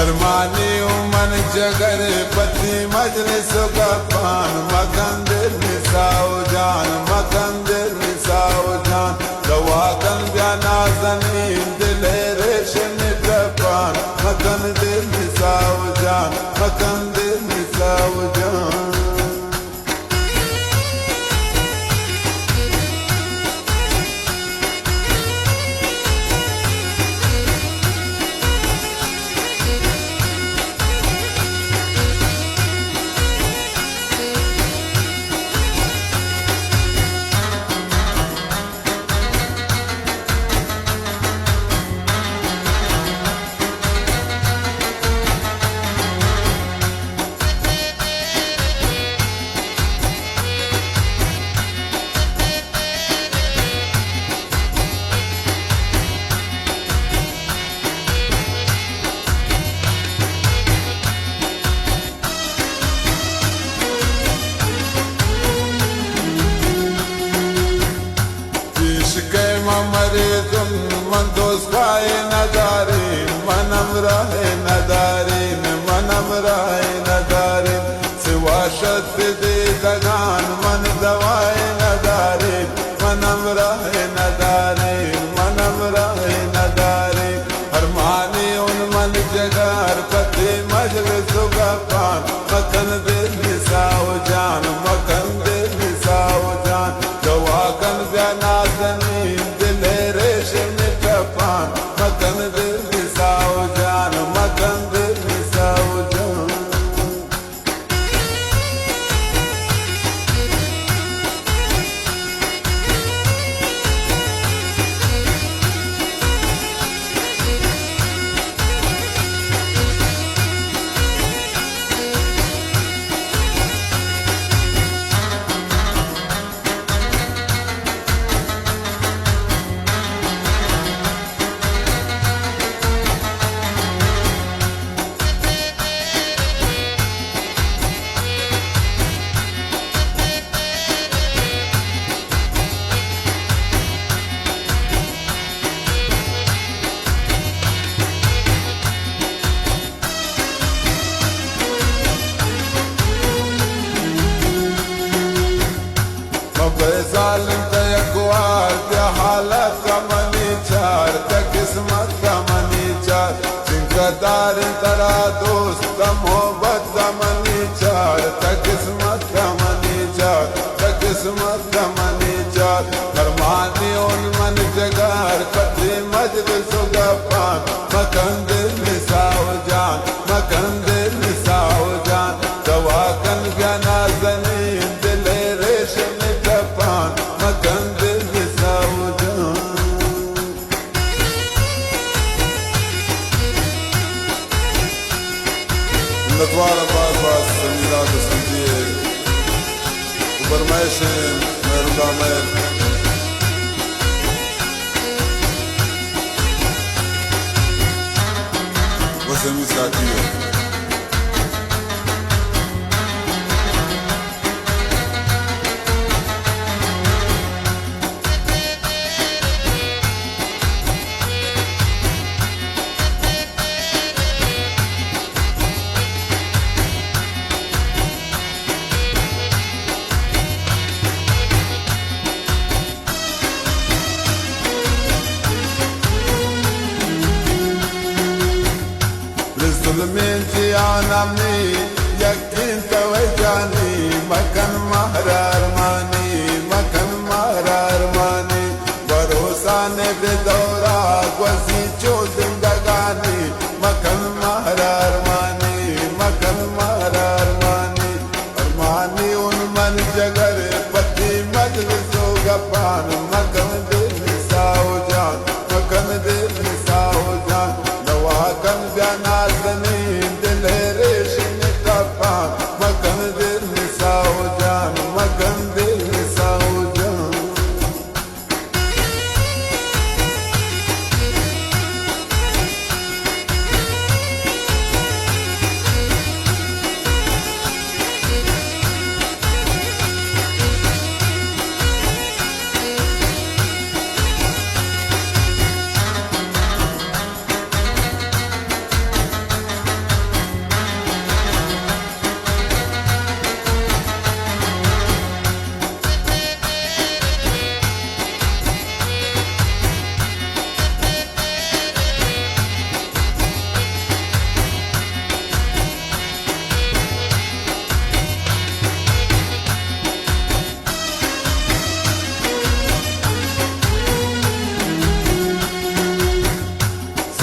ارمانی و من جگر پتی مجلس و گپان، مکن دل نساو جان، مکن دل نساو جان. دوا کن بیا نازنین دل ریشم ٹپان، مکن دل نساو جان، مکن دل نساو جان. پیش کئے ما مریدن، من دوست خواہے ندارین، من ہمراہ ندارین، من ہمراہ ندارین. سوا شت دیدگان، من دوائے ندارین، من ہمراہ ندارین، من ہمراہ ندارین. ارمانی اون من جگر پتی مجلس و گپان، مکن دل نساو جان، مکن دل نساو جان. دوا کن بیا نازنین دل ریشم ٹپان، مکن دل نساو جان، مکن دل نساو جان. مبئے ظالم تہ یک وار، کہ حالت تہ منی چار، تہ قسمت تہ منی چار. چنکہ داریں ترا دوست، تہ محبت تہ منی چار، تہ قسمت تہ منی چار، تہ قسمت تہ منی چار. ارمانی اون من جگر پتی مجلس و گپان، مکن دل نساو جان، مکن دل نساو جان. دوا کن بیا نازنین دل ریشم ٹپان، مکن دل نساو جان. منتوار باز باز سمیرا دستی و برمائش مہراللہ مہر. وسیمی ساقی. ظلمیں جہان ءَ مئے یکیں توئے جانی، مکن مارا ارمانی، مکن مارا ارمانی. بھروسہ نے بے دورا گوزی چو زندگانی، مکن مارا ارمانی، مکن مارا ارمانی. ارمانی اون من جگر پتی مجلس و گپان، مکن دل نساو جان، مکن دل نساو جان. دوا کن بیا نازنین دل ریشم ٹپان، مکن دل نساو جان، مکن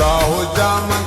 شاہ جام